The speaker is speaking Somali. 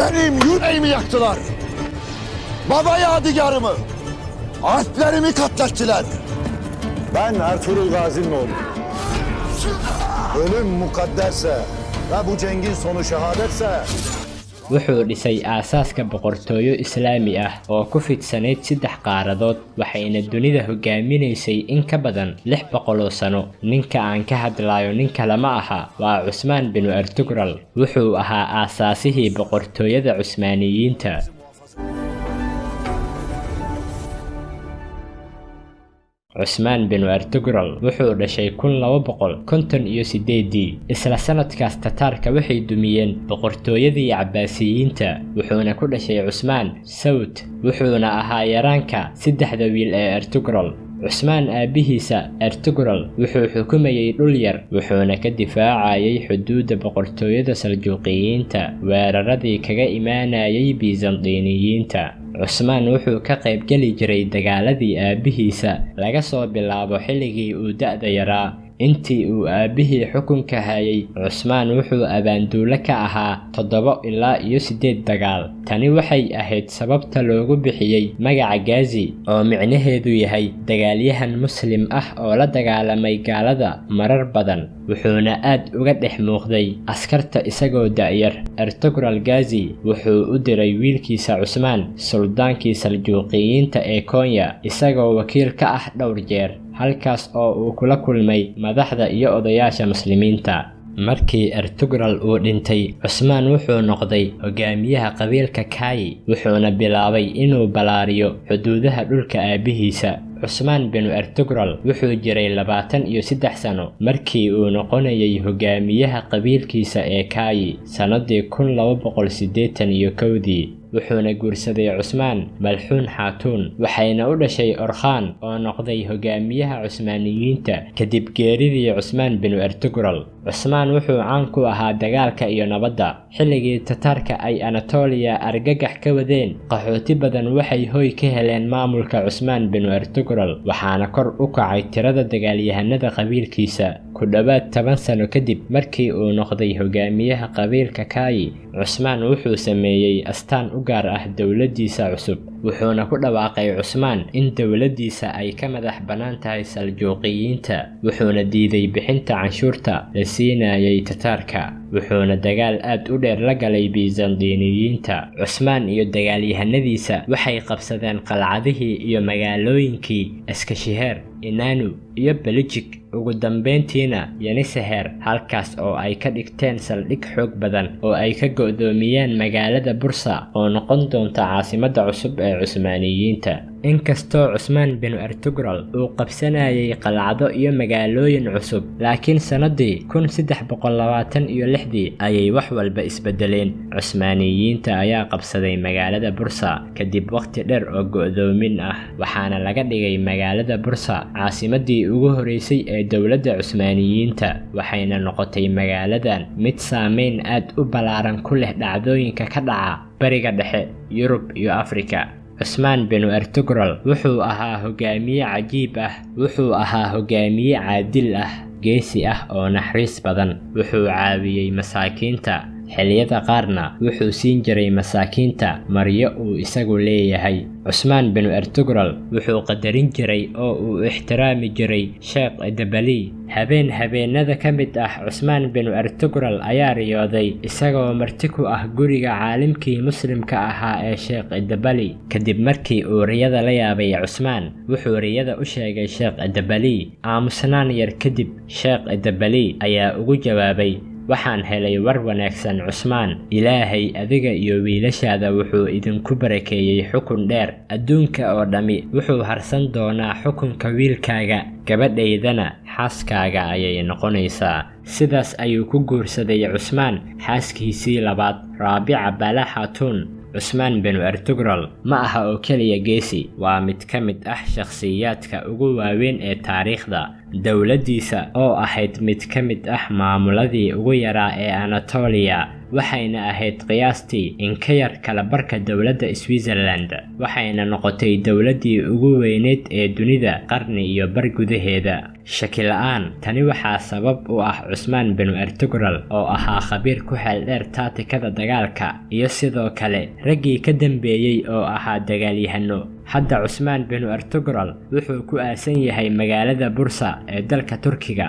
Benim yüreğimi yaktılar. Baba yadigarımı, alplerimi katlettiler. Ben Ertuğrul Gazi'nin oğluyum. Ölüm mukadderse ve bu cengin sonu şehadetse Wuxuu dhisay aasaaska boqortooyo Islaami ah oo ku fidsanayd 3 qaaradood, waxayna dunida hogaaminaysay in ka badan 600 oo sano. Ninka aan ka hadlayo nin kale ma aha, waa Cusmaan binu Ertugrul. Wuxuu ahaa aasaasihii boqortooyada Cusmaaniyiinta. Cusmaan binu Ertugrul wuxuu dhashay 1258-dii. Isla sanadkaas Tataarka waxay dumiyeen boqortooyadii Cabbaasiyiinta, wuxuuna ku dhashay Cusmaan Sawt, wuxuuna ahaa yaraanka 3da wiil ee Ertugrul. Cusmaan aabihiisa Ertugrul wuxuu xukumayay dhul yar, wuxuuna ka difaacayay xuduudda boqortooyada Saljuuqiyiinta weeraradii kaga imaanayay Byzantiniyiinta. Cusmaan wuxuu ka qayb geli jiray dagaaladii aabihiisa laga soo bilaabo xilligii uu da'da yaraa. Intii uu aabihii xukunka hayay, Cusmaan wuxuu abaanduule ka ahaa 7 ilaa iyo 8 dagaal. Tani waxay ahayd sababta loogu bixiyay magaca Gaazi, oo micnaheedu yahay dagaalyahan Muslim ah oo la dagaalamay gaalada marar badan, wuxuuna aad uga dhex muuqday askarta isagoo da'yar. Ertugrul Gaazi wuxuu u diray wiilkiisa Cusmaan suldaankii Saljuuqiyiinta ee Konya, isagoo wakiil ka ah dhowr jeer, halkaas oo uu kula kulmay madaxda iyo odayaasha Muslimiinta. Markii Ertugrul uu dhintay, Cusmaan wuxuu noqday hogaamiyaha qabiilka Kaayi, wuxuuna bilaabay inuu ballaariyo xuduudaha dhulka aabihiisa. Cusmaan binu Ertugrul wuxuu jiray 23 sano markii uu noqonayay hogaamiyaha qabiilkiisa ee Kaayi sanadii 1281-dii. Wuxuuna guursaday Cusmaan Malxuun Xaatuun, waxayna u dhashay Orkhaan oo noqday hogaamiyaha Cusmaaniyiinta kadib geeridii Cusmaan binu Ertugrul. Cusmaan wuxuu caan ku ahaa dagaalka iyo nabadda. Xilligii Tataarka ay Anatolia argagax ka wadeen, qaxooti badan waxay hoy ka heleen maamulka Cusmaan binu Ertugrul, waxaana kor u kacay tirada dagaalyahanada qabiilkiisa. Ku dhowaad 10 sano kadib markii uu noqday hogaamiyaha qabiilka Kaayi, Cusmaan wuxuu sameeyay astaan u gaar ah dowladdiisa cusub, wuxuuna ku dhawaaqay Cusmaan in dowladdiisa ay ka madax bannaan tahay Saljuuqiyiinta, wuxuuna diiday bixinta canshuurta la siinayay Tataarka, wuxuuna dagaal aad u dheer la galay Byzantiniyiinta. Cusmaan iyo dagaalyahanadiisa waxay qabsadeen qalcadihii iyo magaalooyinkii Eskashiheer, Inanu iyo Belujik, ugu dambeyntiina Yaniseher, halkaas oo ay ka dhigteen saldhig xoog badan oo ay ka go'doomiyeen magaalada Bursa oo noqon doonta caasimadda cusub ee Cusmaaniyiinta. Inkastoo Cusmaan binu Ertugrul uu qabsanayay qalcado iyo magaalooyin cusub, laakiin sanadii 1326-dii ayay wax walba isbedeleen. Cusmaaniyiinta ayaa qabsaday magaalada Bursa kadib waqti dheer oo go'doomin ah, waxaana laga dhigay magaalada Bursa caasimaddii ugu horeysay ee dowladda Cusmaaniyiinta, waxayna noqotay magaaladan mid saameyn aad u ballaaran ku leh dhacdooyinka ka dhaca Bariga Dhexe, Yurub iyo Afrika. Cusmaan binu Ertugrul wuxuu ahaa hogaamiye cajiib ah, wuxuu ahaa hogaamiye caadil ah, geesi ah oo naxariis badan. Wuxuu caawiyey masaakiinta, xilliyada qaarna wuxuu siin jiray masaakiinta maryo uu isagu leeyahay. Cusmaan binu Ertugrul wuxuu qadarin jiray oo uu ixtiraami jiray Sheekh Edebali. Habeen habeenada ka mid ah, Cusmaan binu Ertugrul ayaa riyooday isagoo marti ku ah guriga caalimkii Muslimka ahaa ee Sheekh Edebali. Kadib markii uu riyada la yaabay, Cusmaan wuxuu riyada u sheegay Sheekh Edebali. Aamusnaan yar kadib, Sheekh Edebali ayaa ugu jawaabay: waxaan helay war wanaagsan Cusmaan, Ilaahay adiga iyo wiilashaada wuxuu idinku barakeeyey xukun dheer. Adduunka oo dhammi wuxuu harsan doonaa xukunka wiilkaaga, gabadhaydana xaaskaaga ayay noqonaysaa. Sidaas ayuu ku guursaday Cusmaan xaaskiisii labaad, Raabica Bala Xaatuun. Cusmaan binu Ertugrul ma aha oo keliya geesi, waa mid ka mid ah shakhsiyaadka ugu waaweyn ee taariikhda. Dowladdiisa oo ahayd mid ka mid ah maamuladii ugu yaraa ee Anatolia, waxayna ahayd qiyaastii in ka yar kala barka dowladda Switzerland, waxayna noqotay dowladdii ugu weyneyd ee dunida qarni iyo bar gudaheeda. Shaki la'aan, tani waxaa sabab u ah Cusmaan binu Ertugrul oo ahaa khabiir ku xeel dheer taatikada dagaalka, iyo sidoo kale raggii ka dambeeyey oo ahaa dagaalyahano. Hadda Cusmaan binu Ertugrul wuxuu ku aasan yahay magaalada Bursa ee dalka Turkiga.